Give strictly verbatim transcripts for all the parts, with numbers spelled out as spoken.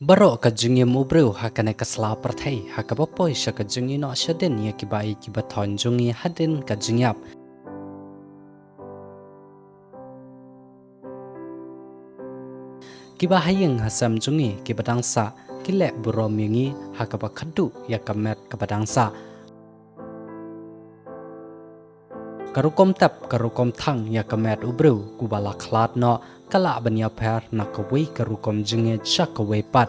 Baroh ka jingim u briew ha kane ka sla pyrthei, ha kaba poi sha ka jingïehnoh shadien ïa ki ba ïeit ki ba thoiñ jong ngi hadien ka jingïap. Ki ba ha ïing ha sem jong ngi ki ba dang sah, ki leh burom ïa ngi ha kaba khadduh ïa ka met ka ba dang sah. Ka rukom tep, ka rukom thang ïa ka met u briew, u ba la khlad noh, ka lah ban ïapher na kawei ka rukom jingngeit sha kawei pat.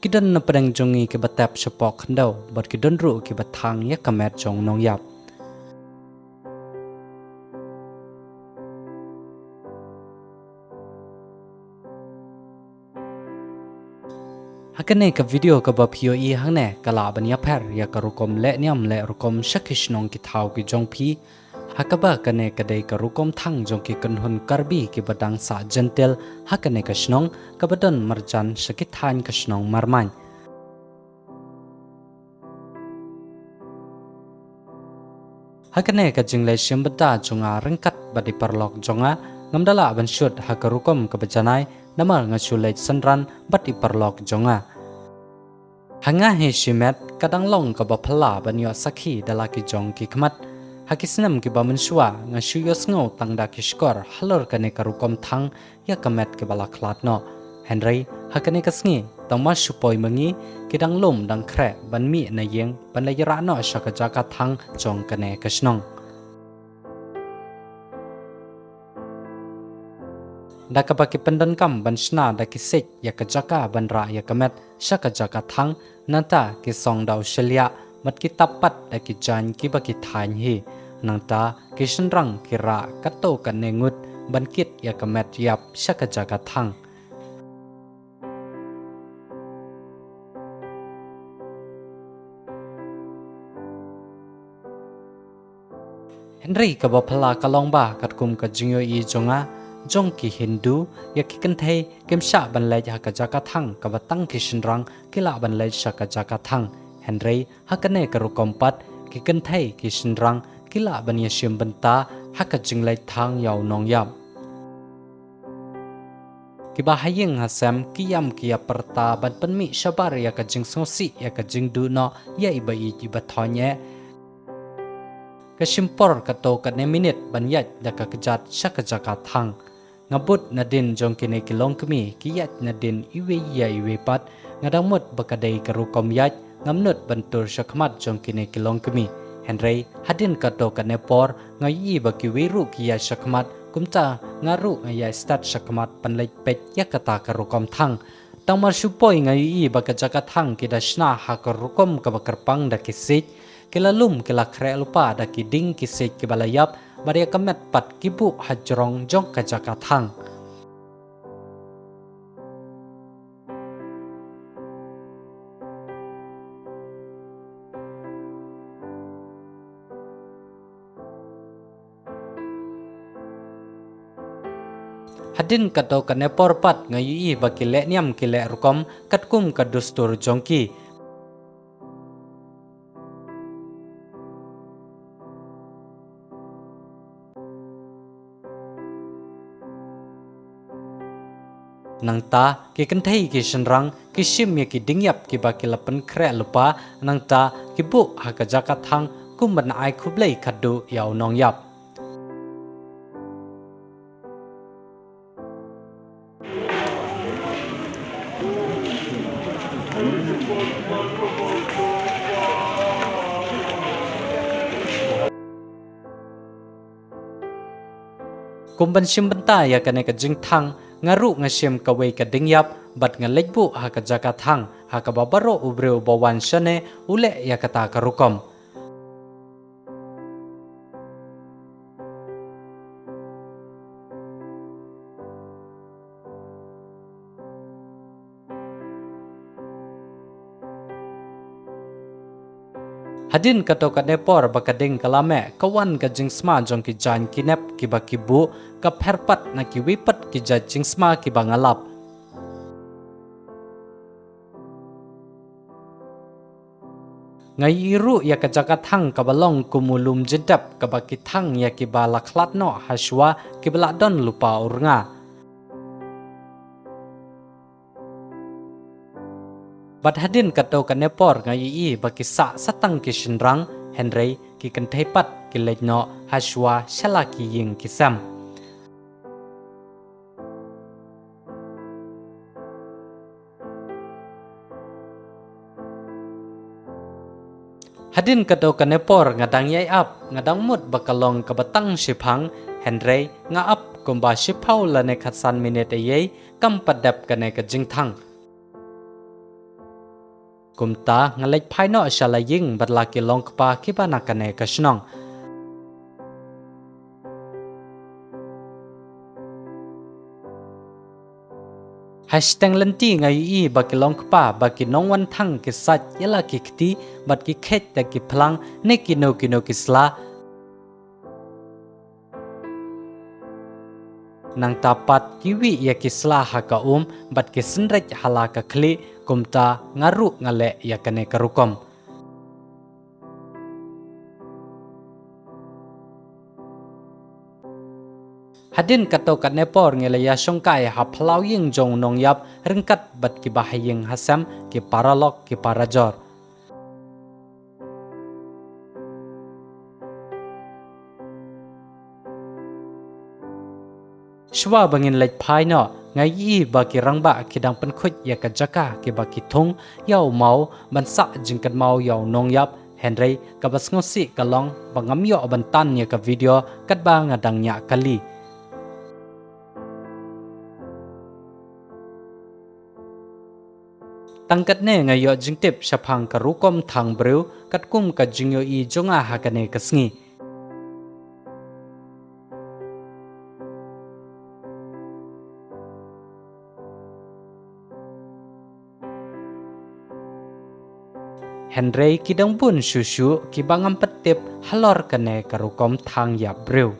Ki don na pdeng jong ngi ki ba tep shapoh khyndew, bad ki don ruh ki ba thang ïa ka met jong u nongïap. Ha kane ka video kaba phi ïohi hangne, ka lah ban ïapher ïa ka rukom leh niam leh rukom sha ki shnong ki thaw ki jong phi. Ha kaba kane ka dei ka rukom thang jong ki kynhun Karbi ki ba dang sah jentil ha kane ka shnong, kaba don marjan sha ki thaiñ ka shnong Marmain. Ha kane ka jingleit shim bynta jong nga ryngkat bad i paralok jong nga, ngam da lah ban shut ha ka rukom kaba janai, namar nga shu leit synran bad i paralok jong nga. Ha nga hi shimet, ka dang long kaba phylla ban ïoh sakhi da la ki jong ki khmat. Ha ki snem ki ba mynshuwa, nga shu ïohsngew tang da ki shkor halor kane ka rukom thang ïa ka met ki ba la khlad noh. Hynrei ha kane ka sngi, tang mar shu poi ma ngi, ki dang lum dang khreh ban mih na ïing ban leit rah noh sha ka jaka thang jong kane ka shnong. Da kaba ki pyndonkam ban shna da ki siej ïa ka jaka ban rah ïa ka met sha ka jaka thang, nangta ki song da u shylliah, bad ki tap pat da ki jaiñ ki ba ki thaiñ hi. Nangta ki shynrang ki rah katto katne ngut ban kit ïa ka met ïap sha ka jaka thang. Hynrei kaba phylla ka long ba katkum ka jingïohi jong nga, jong ki Hindu, ïa ki kynthei kim shah ban leit ha ka jaka thang kaba tang ki shynrang ki lah ban leit sha ka jaka thang. Hynrei ha kane ka rukom pat, ki kynthei ki shynrang ki lah ban ïashim bynta ha ka jingleit thang ïa u nongïap. Ki ba ha ïing ha sem ki ïam ki ïa pyrta ban pynmih shabar ïa ka jingsngewsih ïa ka jingduh noh ïa i ba ïeit i ba thoiñ eh. Ka shim por katto katne minit ban ïaid da ka kjat sha ka jaka thang. Nga bud nadien jong kine ki longkmie ki ïaid nadien iwei ïa iwei pat, nga dang mut ba ka dei ka rukom ïaid, ngam nud ban tur sha khmat jong kine ki longkmie. Hynrei hadien katto katne por, nga ïohi ba kiwei ruh ki ïaid sha khmat, kumta nga ruh nga ïaid stad sha khmat ban leit peit ïa kata ka rukom thang. Tang mar shu poi nga ïohi ba ka jaka thang ki da shna ha ka rukom kaba kyrpang da ki siej, ki la lum ki la khreh lypa da ki dieng ki siej ki ba la ïap, bad ïa ka met pat ki buh ha jrong jong ka jaka thang. Hadien katto katne por pat nga ïohi ba ki leh niam ki leh rukom katkum ka dustur jong ki. Nangta, ki kynthei ki shynrang, ki shim ïa ki dieng ïap ki ba ki la pynkhreh lypa, nangta, ki buh ha ka jaka thang, kum ban ai khublei khadduh ïa u nongïap. Kum ban shim bynta ïa kane ka jingthang, nga ruh nga shim kawei ka dieng ïap, bad nga leit buh ha ka jaka thang, ha kaba baroh u briew ba wan shane, u leh ïa kata ka rukom. Hadien katto katne por ba ka dieng ka la meh, ka wan ka jingsma jong ki jaiñ ki nep ki ba ki buh, ka pher pat na kiwei pat ki jait jingsma ki ba nga lap. Nga ïohi ruh ïa ka jaka thang kaba long kum u lum jyndep kaba ki thang ïa kiba la khlad noh ha shuwa kiba la don lypa u rnga. Bad hadien kato kane por nga ïohi ba ki sah sa tang ki shynrang, hynrei ki kynthei pat ki leit noh ha shuwa sha la ki ïing ki sem. Hadien kato kane por nga dang ïai ap, nga dang mut ba ka long kaba tang shiphang, hynrei nga ap kumba shiphew lane khatsan minit eiei, kam pat dep kane ka jingthang. Kumta nga leit phai noh sha la ïing bad la ki long kpa kiba na kane ka shnong. Ha shiteng lynti nga ïohi ba ki long kpa ba ki nongwan thang ki sait ïa la ki kti bad ki kheit da ki phlang ne kino kino ki sla. Nangta pat ki wih ïa ki sla ha ka um bad ki synreit ha la ka khlieh, kumta nga ruh nga leh ïa kane ka rukom. Hadien kato katne por ngi la ïa shongkai ha phyllaw ïing jong u nongïap ryngkat bad ki bahaïing hasem, ki paralok ki parajor. Shuwa ba ngin leit phai noh, nga ïohi ba ki rangbah ki dang pynkhuid ïa ka jaka kiba ki thung ïa u maw ban sah jingkynmaw ïa u nongïap, hynrei kaba sngewsih ka long ba ngam ïoh ban tan ïa ka video katba nga dang ñiah kali. Tang katne nga ïoh jingtip shaphang ka rukom thang briew katkum ka jingïohi jong nga ha kane ka sngi. Hynrei ki dang bun shuh shuh kiba ngam pat tip halor kane ka rukom thang ïap briew.